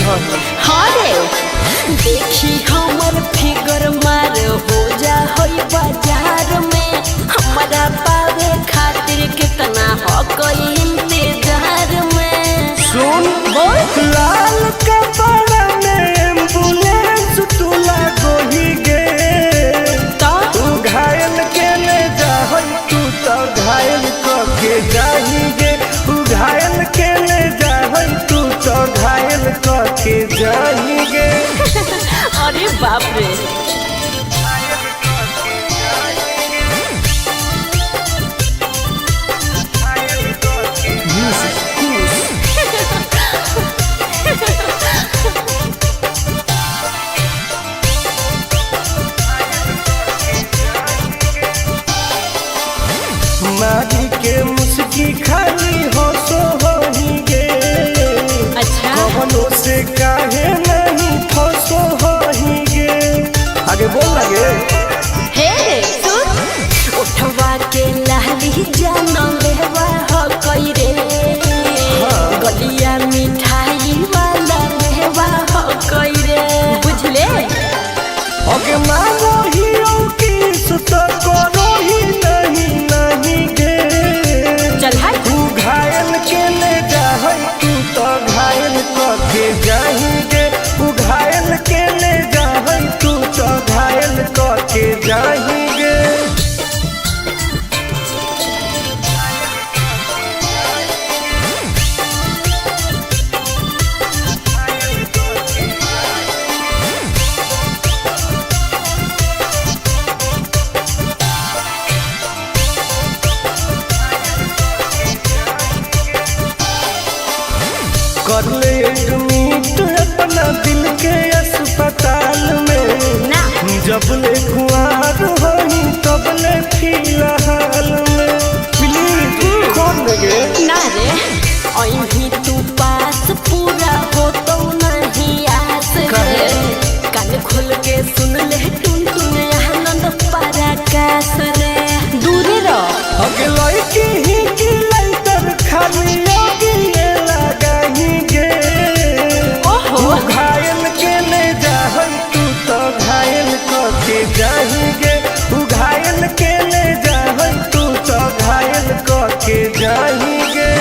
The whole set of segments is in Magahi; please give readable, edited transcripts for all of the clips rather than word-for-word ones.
हो। हाँ रे, देखी हमर फिगर मार हो जा होई बाजार में। हमरा पावे खातिर कितना हो कोई इंतजार में। सुन, बोल। लाल कपड़ा में एम्बुलेंस तू लागोही गे। तो तू घायल के ले जाहई, तू तो घायल क के जाही गे। तू घायल के ले जाहई, तू तो घायल क के जाही गे। अरे बाप रे। मारी के मुस्की खाली हो सो होही गे। अच्छा। कवनो से काहे नहीं फसो होही गे। आगे बोल लगे। हे सुन, उठवा के लाली जान लेवा हो कोई रे। गलिया मिठाई वाला लेवा हो कोई रे, बुझले। ओके मानो ही किस तो करो ही नहीं नहीं गे। चल हट। तू घायल के ले जाहई, तू तो घायल क के जाही गे। तू घायल के ले जाहई, तू तो घायल क के जाही गे। कर ले एडमिट अपना दिल के अस्पताल में। ना। जब ले कुआर होही तब ले फिलहाल में। प्लीज कौन लगे। ना रे, अही तू पास पूरा हो तो नहीं आस रे। काहे? कान खोल के सुन ले टुन टुन आनंद पराकाश रे, दूरे रह। अगे लड़की ही की लाइटर खाली लगी लगाही गे। ओहो। तू घायल के ले जाहई, तू तो घायल क के जाही गे। तू घायल के ले जाहई, तू तो घायल क के जाही गे।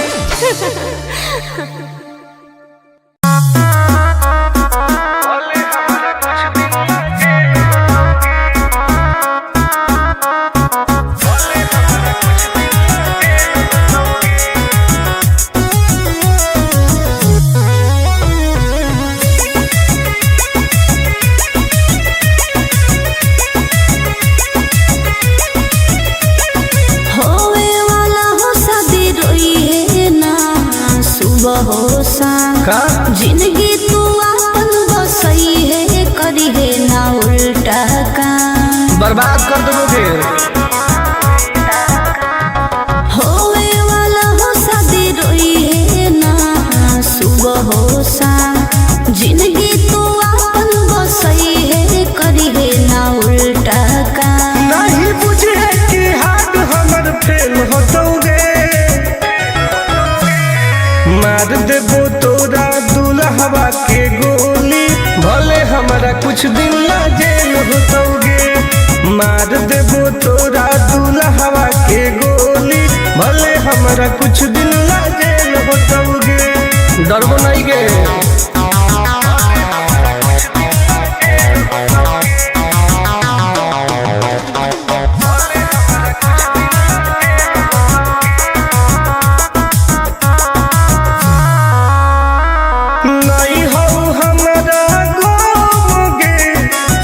होवे वाला हो शादी रोई है ना सुबह हो शाम। का? जिंदगी तू आपन बसई है, करी है ना उल्टा काम। बर्बाद कर देबो फिर। होवे वाला हो शादी रोई है ना सुबह हो शाम। जिंदगी तू आपन बसई है, करी है ना उल्टा काम। नहीं बुझे कि हाथ हमर फेल होतौगे। मार देबो तोरा दुल्हवा के गोली, भले हमरा कुछ दिन ला जेल होतौगे। मार देबो तोरा दुल्हवा के गोली, भले हमरा कुछ दिन ला जेल होतौगे। डरबो नहीं गे। नहीं हो हमरा गम गे,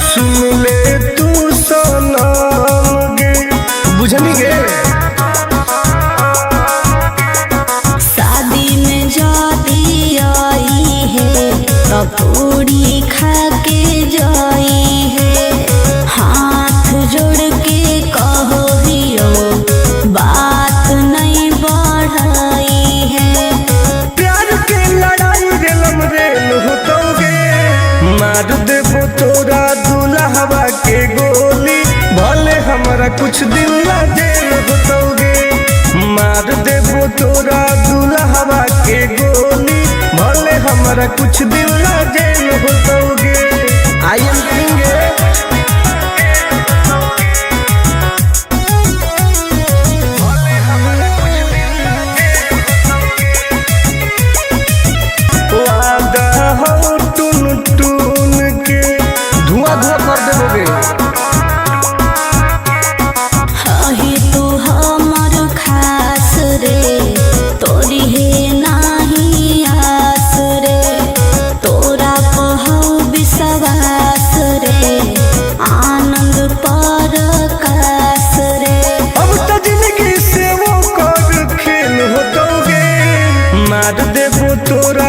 सुन ले तू सनम गे। बुझनी गे। शादी में जाती आई है तो पूरी खा के जाई है। हाथ जोड़ के कहो हियो बात नहीं बढ़ाई है। प्यार के लड़ाई रेलम रेल होतौगे। मार देबो तोरा दुल्हवा के गोली, भले हमरा कुछ दिन ला जेल होतौगे। मार देबो तोरा दुल्हवा के गोली, भले हमरा हमरा कुछ दिन ला जेल होतौगे। I am king. वादा हो टुन टुन के धुआं धुआं कर देबोगे। हही तू हमर खास रे, तोरी हे नाही आस रे, तोरा पहौ विश्वास रे, आनंद पर कास रे। अब तो जिंदगी से वो कर खेल होतौगे, मार देबो तोरा।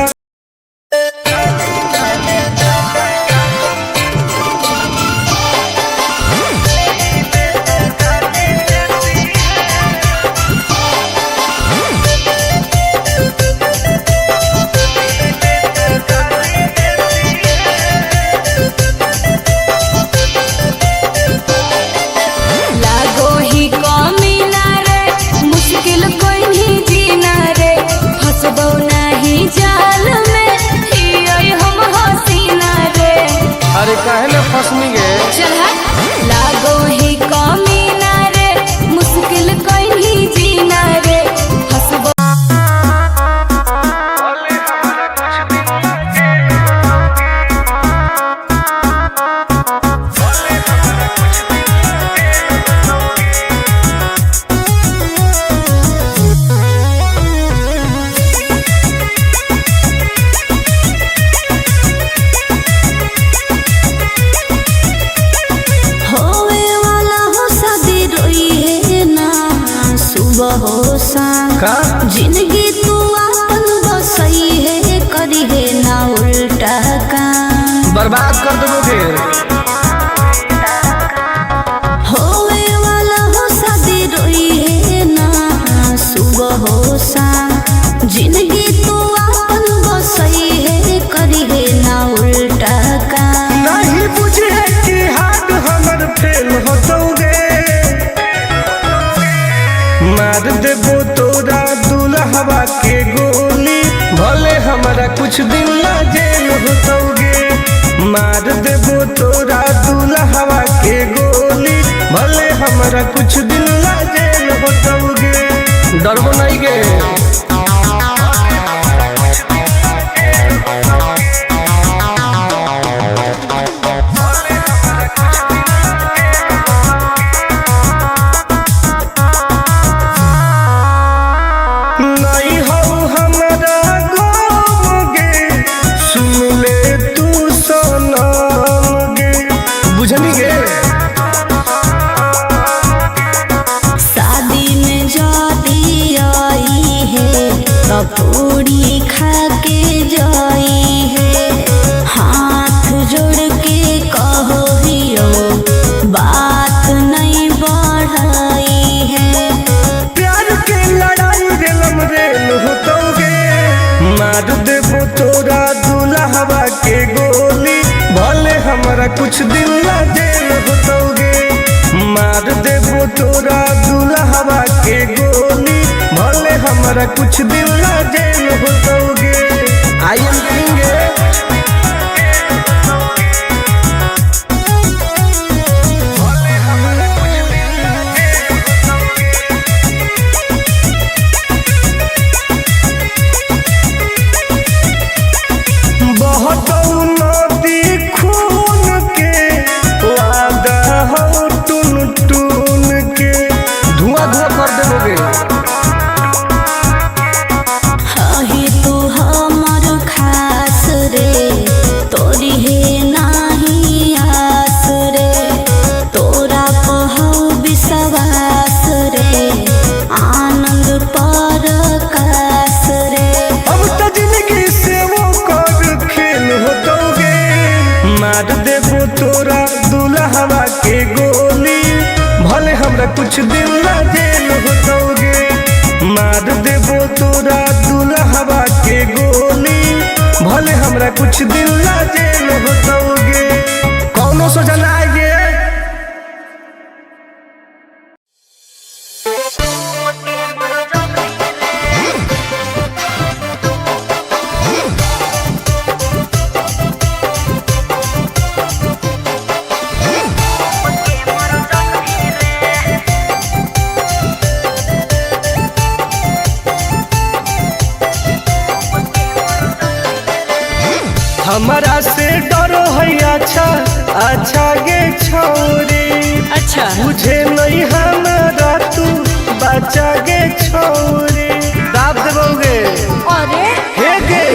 लागो ही कमी ना रे, मुश्किल कोई नहीं जीना रे, फसबो नहीं जाल में हियै हम हसीना रे। अरे काहे ना फसनी गे? चल हट। लागो ही कमी ना रे, मुश्किल कोई नहीं जीना रे, फसबो होवे वाला हो शादी रोई है ना सुबह हो शाम, का? जिंदगी तू आपन बसई है, करी है ना उल्टा काम। बर्बाद कर देबोगे। होवे वाला हो शादी रोई है ना सुबह हो शाम, जिंदगी तू आपन बसई है, करी है ना उल्टा काम। नहीं बुझे कि हाथ हमर फेल होतौगे, मार देबो तोरा दुल्हवा के गोली, भले हमरा कुछ दिन ला जेल होतौगे। मार देबो तोरा दुल्हवा के गोली, भले हमरा कुछ दिन ला जेल होतौगे। डरबो नहीं गे। नहीं हो हमरा गम गे, सुन ले तू सनम गे, बुझनी गे? शादी में जाती आई है तो पूरी खा के जाई है, हाथ जोड़ के कहो हियो बात नहीं बढ़ाई है। प्यार के लड़ाई रेलम रेल होतौगे, मार देबो तोरा दुल्हवा के गोली, भले हमरा कुछ दिन ला जेल होतौगे। मार देबो तोरा दुल्हवा के गोली, भले हमरा कुछ दिन ला जेल होतौगे। I am king. बहतौ नदी खून के, वादा हो टुन टुन के, धुआं धुआं कर देबोगे। हही तू हमर खास रे, तोरी हे नाही आस रे, तोरा पहौ विश्वास रे, आनंद पर कास रे। अब तो जिंदगी से वो कर खेल होतौगे, मार देबो तोरा दुल्हवा के गोली, भले हमरा कुछ दिन ला जेल होतौगे। मार देबो तोरा दुल्हवा के गोली, भले हमरा कुछ दिन ला जेल होतौगे। कौनो सोचा ना आइए। हमारा से डरो है अच्छा अच्छा गे छौरी। अच्छा। बुझे नहीं हमारा तू बच्चा गे छौरी, दाब देबोगे। अरे हे गे,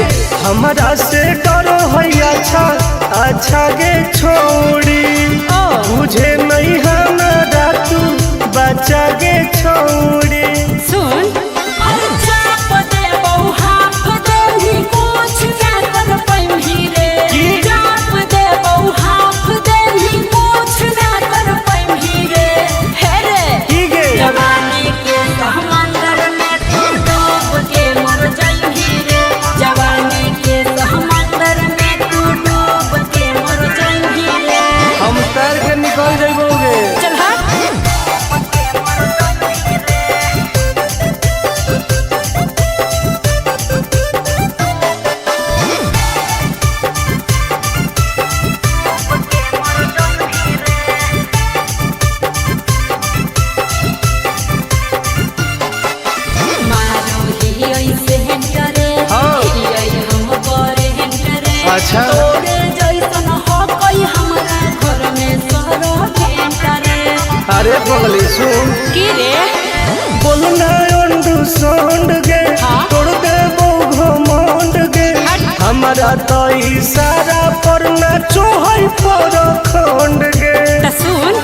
हमारा से डरो है अच्छा अच्छा गे छौरी। ओ। बुझे नहीं हमारा तू बच्चा गे छौरी। सुन, अरे चाप दे बहु हाफ देही, कुछ ना कर पैम्ही रे। की? चाप दे बहु हाफ देही, कुछ ना कर पैम्ही रे। हे रे। की गे? जवानी के समंदर में तू डूब के मर जाइही रे। जवानी के समंदर में तू डूब के मर जाइही रे। हम तैर के निकल जइबोगे। चल हट। मारो ही ऐसे करे। हाँ। ही हम करे करे। अच्छा। तोरे जैसन हो कोई हमरा घर में सरो करे। अरे पगली सुन। की रे? बोलना अंडू सोंड गे। हाँ? तोड़ दे घमंड गे। हट। हमारा तो इशारा पर नाचो है पर खंड गे। त सुन,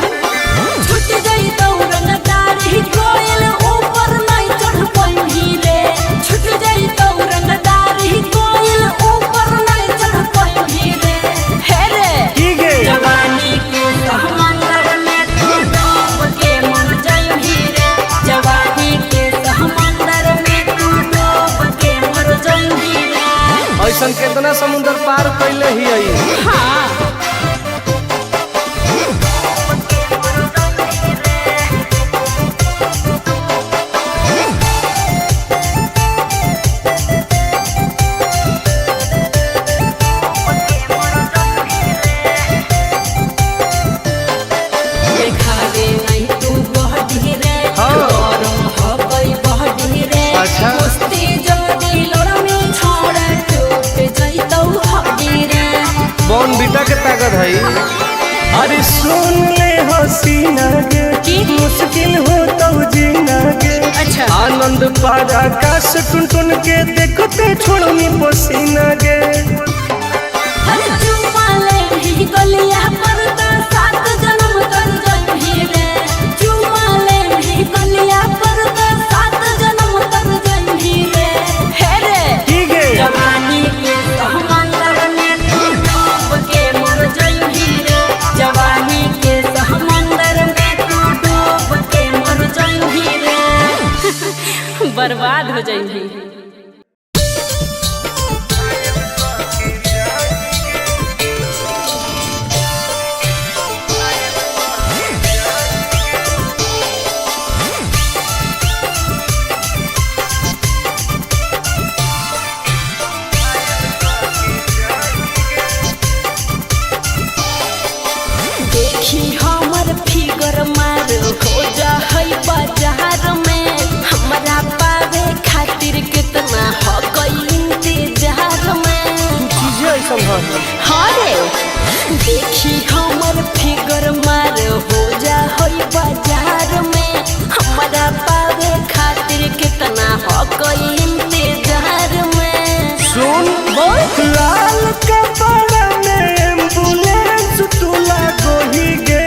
छूट गई तौरंगदारी कोयल ऊपर नहीं चढ़ पैही रे। छूट गई तौरंगदारी कोयल ऊपर नहीं चढ़ पैही रे। हे रे। की गे? जवानी के समंदर में तू डूब के मर जाइही रे। जवानी के समंदर में तू डूब के मर जाइही रे। ऐसन केतना समुंदर पार कैले ही आई। हाँ। देखावे नहीं तू बहडी रे। हाँ। गरम हो गई बहडी रे। अच्छा। कुश्ती जदी लड़मी छोड़ टूट जइतौ हड्डी रे। बॉन बीटा के ताकत है। अरे सुन ले हसीना गे। की? मुश्किल हो तो जीना गे। अच्छा। आनंद पार आकाश टुन टुन के देखते छोड़नी पसीना गे। हर चुम्मा ले ही गलिया पर त सात जन्म कर जइही रे। चुम्मा ले ही गलिया पर त सात जन्म कर जइही रे। हे रे। की गे? जवानी के समंदर में तू डूब के मर जइही रे। जवानी के समंदर में तू डूब के मर जइही रे। बर्बाद हो जइही। देखी हमर फिगर मार हो जा है बाजार में। हमरा पावे खातिर कितना हो गई इंतजार में। चीजें ऐसन है। हाँ रे। देखी हमर फिगर मार हो जा है बाजार में। हमरा पावे खातिर कितना हो गई इंतजार में। सुन, बोल। लाल कपड़ा में एम्बुलेंस तू लागोही गे।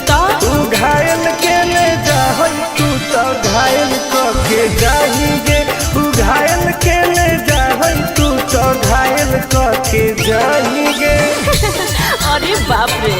तो तू घायल के ले जाहई तू तो घायल क के जाही गे। तू घायल के ले जाहई तू तो घायल क के जाही गे। अरे बाप रे।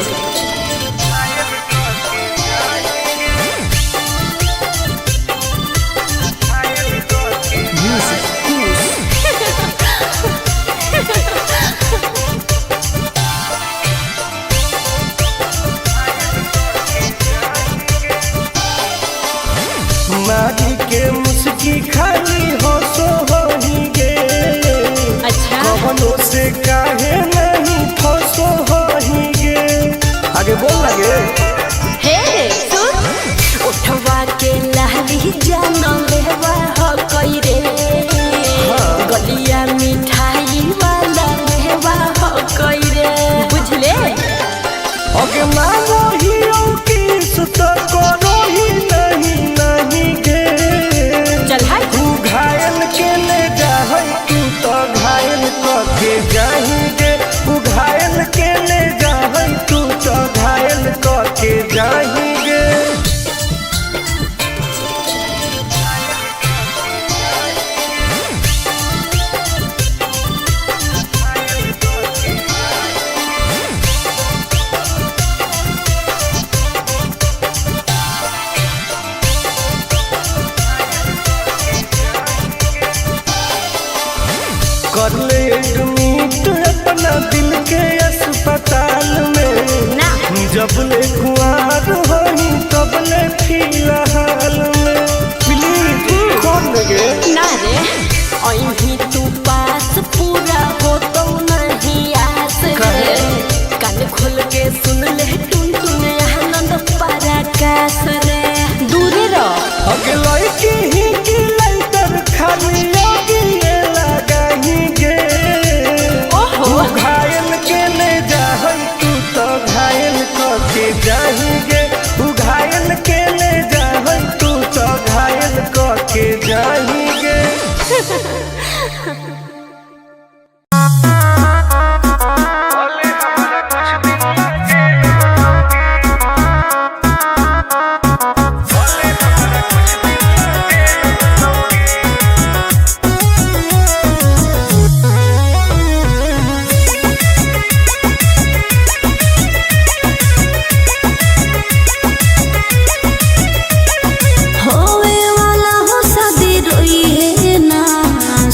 कर ले एडमिट अपना दिल के अस्पताल में। ना। जब ले कुआर होई तब ले फिलहाल में। प्लीज खोल देंगे। ना रे, अही तू पास पूरा हो तो नहीं आस रे। कान खोल के सुन ले टुन टुन आनंद पराकाश रे, दूरे रह। अगले की ही की लाइटर खाली आगे लगाही गे। ओहो। घायल के ले जाहई तू तो घायल क के जाही गे। उ घायल के ले जाहई तू तो घायल क के जाही गे। होवे वाला हो शादी रोई है ना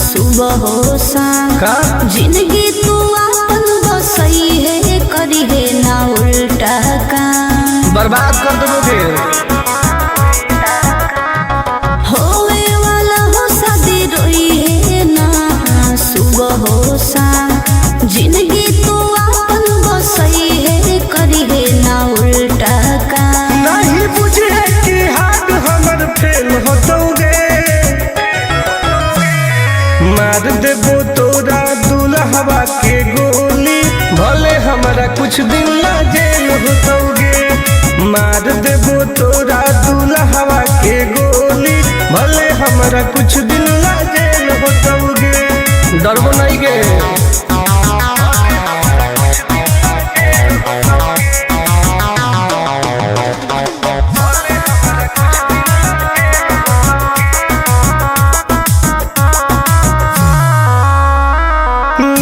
सुबह हो शाम। का? जिंदगी तू आपन बसई है, करी है ना उल्टा काम। बर्बाद कर देबोगे। होवे वाला हो शादी रोई है ना सुबह हो शाम। जिंदगी तू आपन बसई है, करी है ना उल्टा काम। नहीं बुझे कि हाथ हमर फेल होतौगे। मार देबो तोरा दुल्हवा के गोली, भले हमरा कुछ दिन ला जेल होतौगे। मार देबो तोरा दुल्हवा के गोली, भले हमरा कुछ दिन ला जेल होतौगे। डरबो नहीं गे।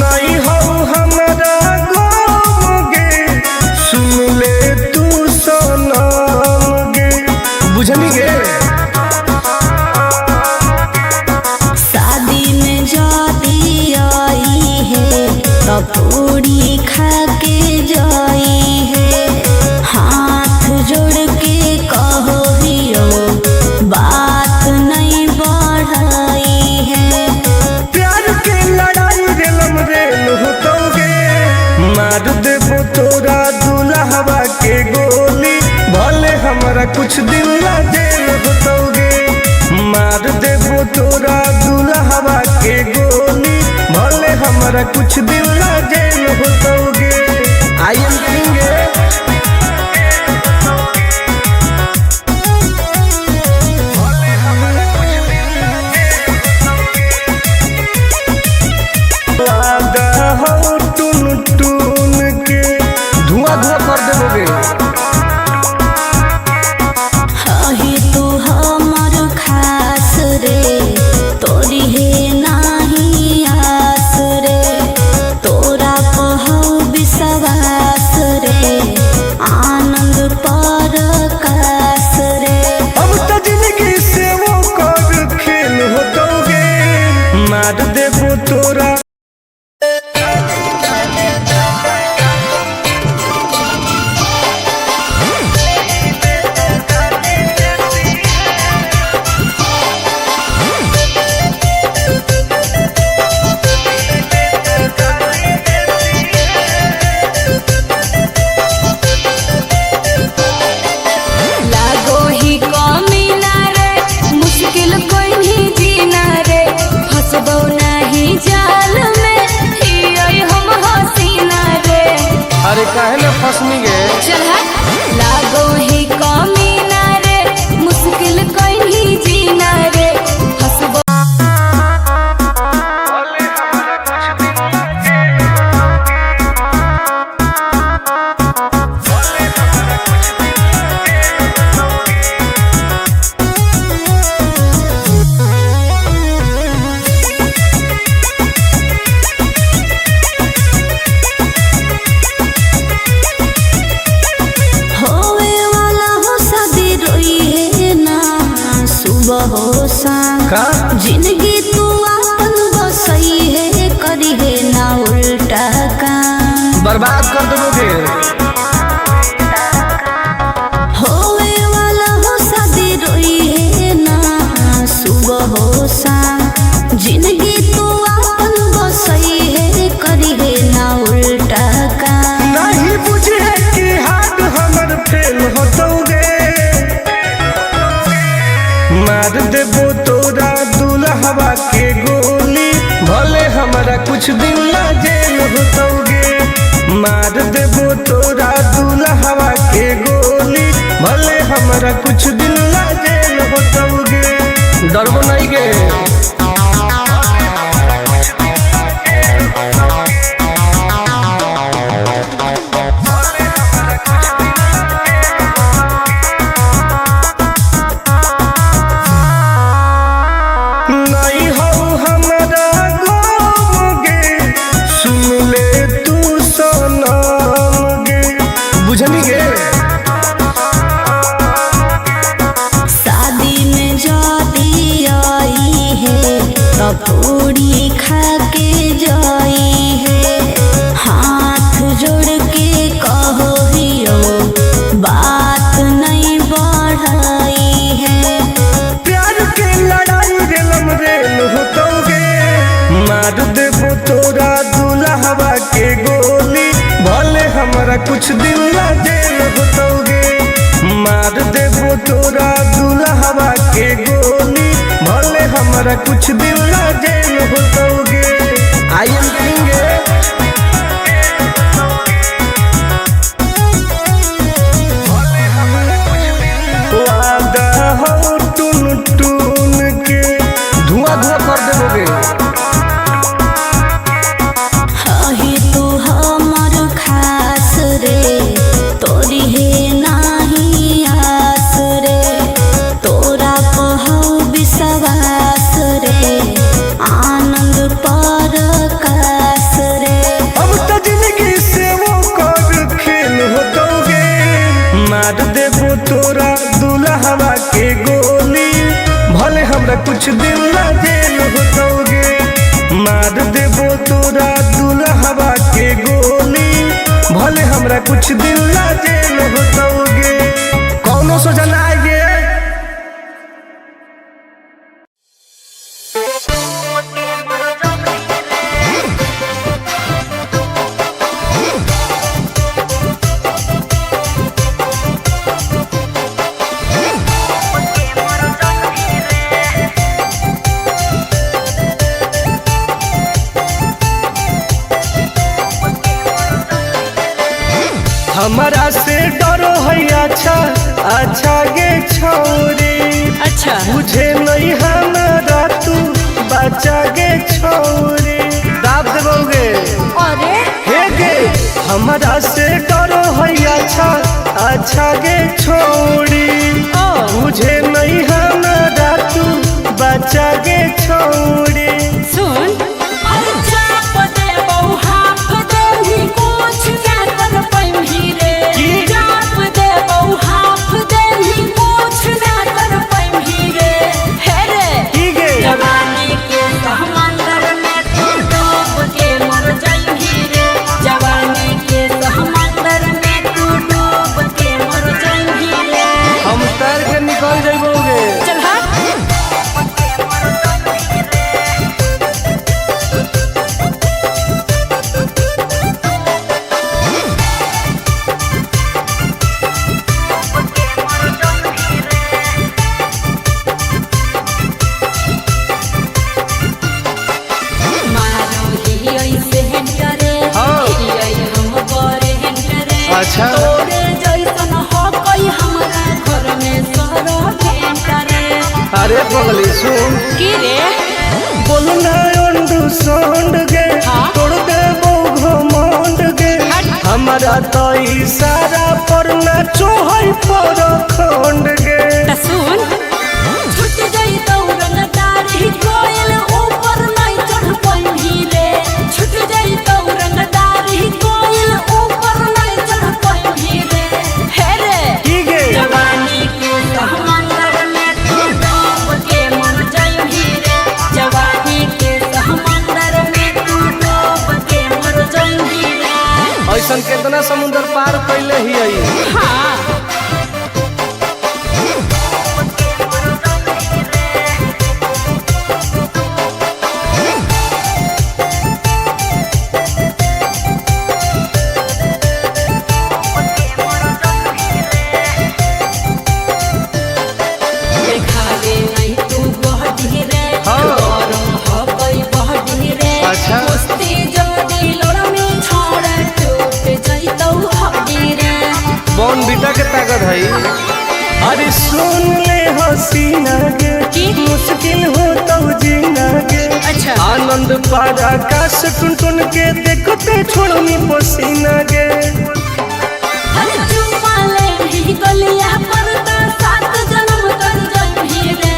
नहीं हो हमरा गम गे, सुन ले तू सनम गे। बुझनी गे। शादी में जाती आई है तो पूरी खा के जाई है। हाथ जोड़ के कहो हियो बात नहीं बढ़ाई है। प्यार के लड़ाई रेलम रेल होतौगे। मार देबो तोरा दुल्हवा के गोली, भले हमरा कुछ दिन ला जेल होतौगे। मार देबो तोरा दुल्हवा के गोली, भले हमरा कुछ दिन ला जेल होतौगे। I am king. वादा हो टुन टुन के धुआं धुआं कर देबोगे। अही तू हमर खास रे, तोरी है नाही आस रे। तोरा पहौ विश्वास रे, आनंद पर कास रे। अब तो जिंदगी से वो कर खेल होतौगे। मार देबो तोरा। लागो ही कमी ना रे, मुश्किल कोई नहीं जीना रे। फसबो नहीं जाल में ही हम हसीना रे। अरे काहे ना फंसनी गे। चल हट। लागो ही कमी ना रे, मुश्किल कोई नहीं जीना रे। फसबो होवे वाला हो कुछ दिन ला जेल होतौगे। मार देबो तोरा दुल्हवा के गोली, भले हमरा कुछ दिन ला जेल होतौगे। डरबो नहीं गे। नहीं हो हमरा गम गे, सुन ले तू सनम गे, बुझनी गे। शादी में जाती आई है तब पूरी खा के जाई है, हाथ जोड़ के कहो हियो बात नहीं बढ़ाई है। प्यार के लड़ाई रेलम रेल होतौगे। मार देबो तोरा दुल्हवा के गोली, भले हमरा कुछ दिन ला जेल होतौगे। मार देबो तोरा दुल्हवा के गोली, भले हमरा कुछ दिन ला जेल होतौगे। I am king. वादा हो टून टून के धुआं धुआं कर देबोगे। हही तू हमर खास रे, तोरी हे नाही आस रे, तोरा पहौ विश्वास रे, आनंद पर कास रे। अब तो जिंदगी से वो कर खेल होतौगे। मार देबो तोरा दुल्हवा के गोली, भले हमरा कुछ दिन ला जेल होतौगे। मार देबो तोरा दुल्हवा के गोली, भले हमरा कुछ दिन ला जेल होतौगे। कौनो सोचा ना आएगे। हमारा से डरो है अच्छा अच्छा गे छौरी, अच्छा बुझे नहीं हमारा तू बच्चा गे छौरी, दाब देबोगे। अरे हे गे हमारा से डरो है अच्छा अच्छा गे छौरी, ओ बुझे नहीं हमारा तू बच्चा गे छौरी। सुन चाप दे बहु हाफ दे कुछ ना कर पैम्ही रे, की? चाप दे बहु हाफ दे कुछ ना कर पैम्ही रे, हे रे की गे जवानी के समंदर में तू डूब के मर जाइही रे, जवानी के समंदर में तू डूब के मर जाइही रे। हम तैर के निकल जाइबोगे। चल हट। मारो ही ऐसे करे, हाँ। ही हम बड़े करे। अच्छा। तोरे जैसन हो कोई हमरा घर में सरो करे। अरे पगली सुन की रे बोलना अंडू सोंड गे, हाँ? तोड़ देबो घमंड गे, हट। हमारा तो इशारा पर नाचो है पर खंड गे। त सुन छूट जाई दौड़न दाढ़ी कोयल ऊपर नहीं चढ़ पैम्ही रे, छूट जाई दौड़न दाढ़ी कोयल ऊपर नहीं चढ़ पैम्ही रे, हे रे की गे जवानी के समंदर में तू डूब के मर जाइही रे, जवानी के समंदर में तू डूब के मर जाइही रे। ऐसन केतना समुंदर पार कैले ही आई। हाँ अच्छा। जिला के ताकत है। अरे सुन ले हसीना गे, मुश्किल हो तो जीना गे। अच्छा। आनंद पार आकाश टुन टुन के देखते छोड़नी पसीना गे। अरे चुम्मा ले भी गलिया पर तो सात जन्म तर जइभी रे।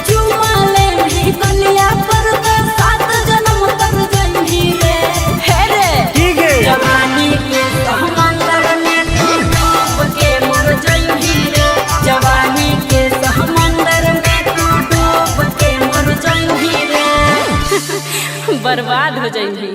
चुम्मा ले भी गलिया पर तो सात जन्म तर जइभी रे। हे रे की गे? जवानी के समंदर में तू डूब के मर जइभी रे। जवानी के समंदर में तू डूब के मर जइभी रे, बर्बाद हो जइभी।